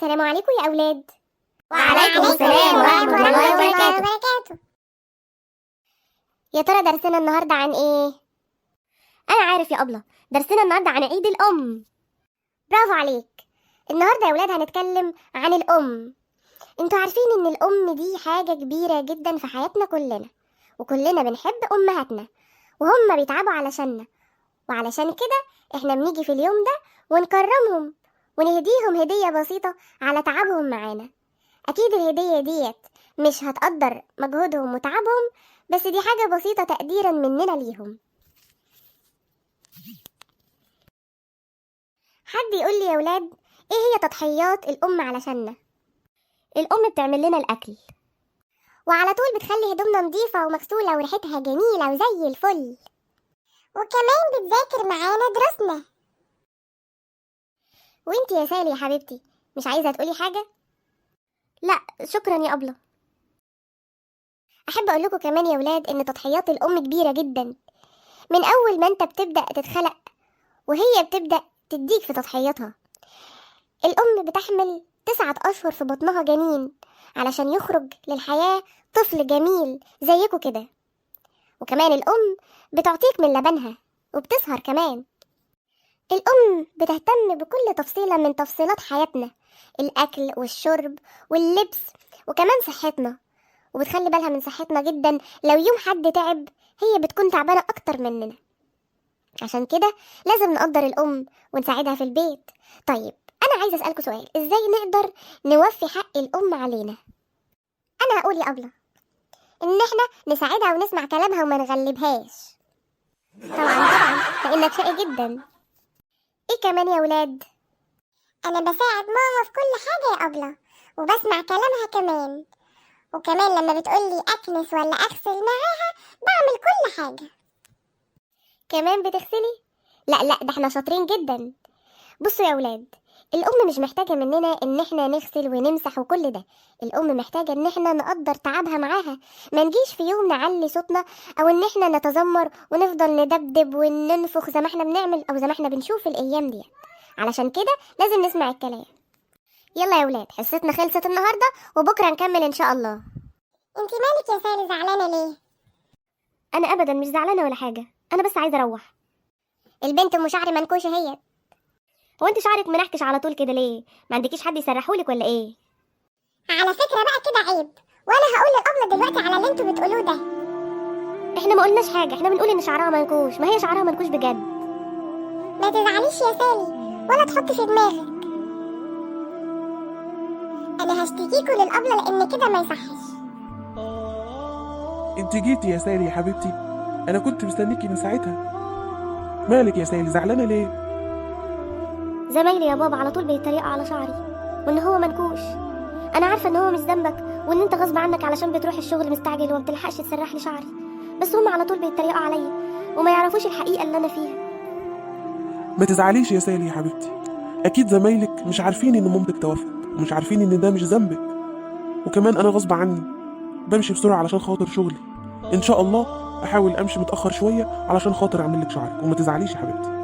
السلام عليكم يا أولاد. وعليكم السلام ورحمة الله وبركاته. يا ترى درسنا النهاردة عن إيه؟ أنا عارف يا أبلة، درسنا النهاردة عن عيد الأم. برافو عليك. النهاردة يا أولاد هنتكلم عن الأم. انتوا عارفين إن الأم دي حاجة كبيرة جدا في حياتنا كلنا، وكلنا بنحب أمهاتنا وهم بيتعبوا علشاننا، وعلشان كده احنا بنيجي في اليوم ده ونكرمهم ونهديهم هدية بسيطة على تعبهم معانا. أكيد الهدية ديت مش هتقدر مجهودهم وتعبهم، بس دي حاجة بسيطة تقديرا مننا ليهم. حد يقول لي يا ولاد ايه هي تضحيات الأم علشاننا؟ الأم بتعمل لنا الأكل، وعلى طول بتخلي هدومنا نظيفة ومغسولة وريحتها جميلة وزي الفل، وكمان بتذاكر معانا دروسنا. وانتي يا سالي يا حبيبتي مش عايزة تقولي حاجة؟ لا شكرا يا أبلة. أحب أقول لكم كمان يا ولاد إن تضحيات الأم كبيرة جدا. من أول ما أنت بتبدأ تتخلق وهي بتبدأ تديك في تضحياتها. الأم بتحمل 9 أشهر في بطنها جنين علشان يخرج للحياة طفل جميل زيكو كده. وكمان الأم بتعطيك من لبنها وبتسهر كمان. الأم بتهتم بكل تفصيلة من تفصيلات حياتنا، الأكل والشرب واللبس وكمان صحتنا، وبتخلي بالها من صحتنا جدا. لو يوم حد تعب هي بتكون تعبانة أكتر مننا. عشان كده لازم نقدر الأم ونساعدها في البيت. طيب أنا عايزة أسألكوا سؤال، إزاي نقدر نوفي حق الأم علينا؟ أنا هقول يا أبلة إن إحنا نساعدها ونسمع كلامها وما نغلبهاش. طبعا طبعا لأنك شقي جدا. إيه كمان يا ولاد؟ أنا بساعد ماما في كل حاجة يا أبلة، وبسمع كلامها كمان، وكمان لما بتقولي أكنس ولا أغسل معاها بعمل كل حاجة. كمان بتغسلي؟ لا لا ده احنا شاطرين جدا. بصوا يا ولاد، الأم مش محتاجة مننا إن احنا نغسل ونمسح وكل ده. الأم محتاجة إن احنا نقدر تعبها معاها، ما نجيش في يوم نعلي صوتنا أو إن احنا نتذمر ونفضل ندبدب وننفخ زي ما احنا بنعمل أو زي ما احنا بنشوف الأيام دي. علشان كده لازم نسمع الكلام. يلا يا ولاد حصتنا خلصت النهاردة، وبكرة نكمل إن شاء الله. انتي مالك يا سالي زعلانة ليه؟ أنا أبدا مش زعلانة ولا حاجة، أنا بس عايزة أروح. البنت أم شعر منكوشة هي. هو انت شعرك منحكش على طول كده ليه؟ ما عندكيش حد يسرحولك ولا ايه؟ على فكرة بقى كده عيب، وانا هقول للأبلة دلوقتي على اللي انتوا بتقولوه ده. احنا ما قلناش حاجة، احنا بنقول ان شعرها منكوش، ما هي شعرها منكوش بجد. ما تزعليش يا سالي ولا تحطي في دماغك، انا هشتكيكوا للأبلة لان كده ما يصحش. انت جيتي يا سالي يا حبيبتي، انا كنت مستنيكي من ساعتها. مالك يا سالي زعلانة ليه؟ زمايلي يا بابا على طول بيتريقوا على شعري وان هو منكوش. انا عارفه ان هو مش ذنبك وان انت غصب عنك علشان بتروح الشغل مستعجل وما بتلحقش تسرح لي شعري، بس هم على طول بيتريقوا عليا وما يعرفوش الحقيقه اللي انا فيها. ما تزعليش يا سالي يا حبيبتي، اكيد زمايلك مش عارفين ان مامتك توفت ومش عارفين ان ده مش ذنبك، وكمان انا غصب عني بمشي بسرعه علشان خاطر شغلي. ان شاء الله احاول امشي متاخر شويه علشان خاطر اعمل لك شعرك، وما تزعليش يا حبيبتي.